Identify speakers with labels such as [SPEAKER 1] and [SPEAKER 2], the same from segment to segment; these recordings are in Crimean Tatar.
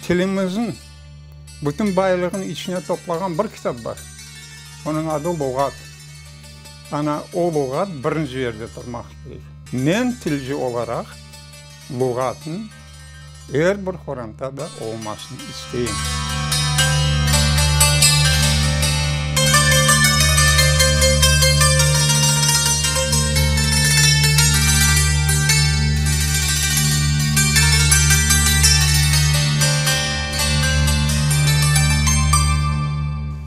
[SPEAKER 1] Tilimizniñ bütün baylığını içine toplağan bir kitap bar. Onıñ adı Luğat. Ana, o luğat birinci yerde turmaq kerek. Men tilci olaraq luğatnıñ er bir qorantada olmasını isteyim.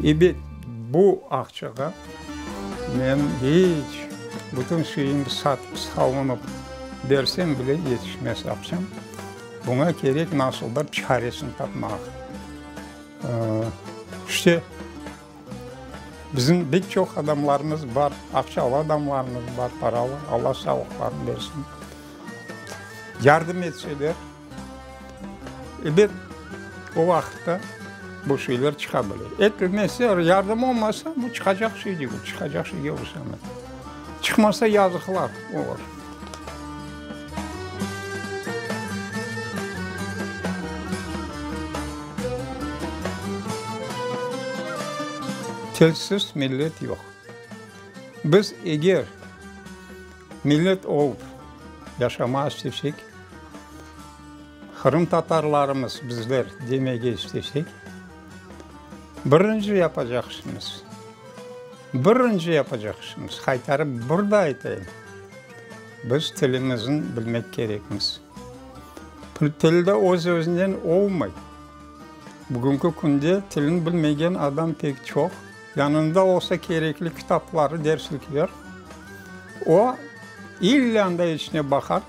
[SPEAKER 1] Ebet, bu aqçağa men hiç bütün şeyimni satıp, salınıp bersem bile yetişmez aqçam. Buña kerek nasıldır çaresini tapmaq. İşte, bizim pek çoq adamlarımız bar, aqçalı adamlarımız bar, paralı, Alla sağlıqlarını bersin, yardım etseler, Ebet, o vaqıtta bu şeyler çıqa bile. Etilmese, yardım olmasa, bu çıqacaq şey degil, çıqacaq şeyge oşamay. Çıqmasa yazıqlar olur. Tilsiz millet yoq. Biz eger millet olıp yaşamağa istesek, Qırımtatarlarımız bizler demege istesek, birinci yapacaq işimiz, birinci yapacaq işimiz, qaytarıp bir daa aytayım, biz tilimizni bilmek kerekmiz. Til de öz-özünden olmay. Bugünki künde tilini bilmegen adam pek çoq. Yanında olsa kerekli kitapları, derslikler, o, ille anda içine baqar.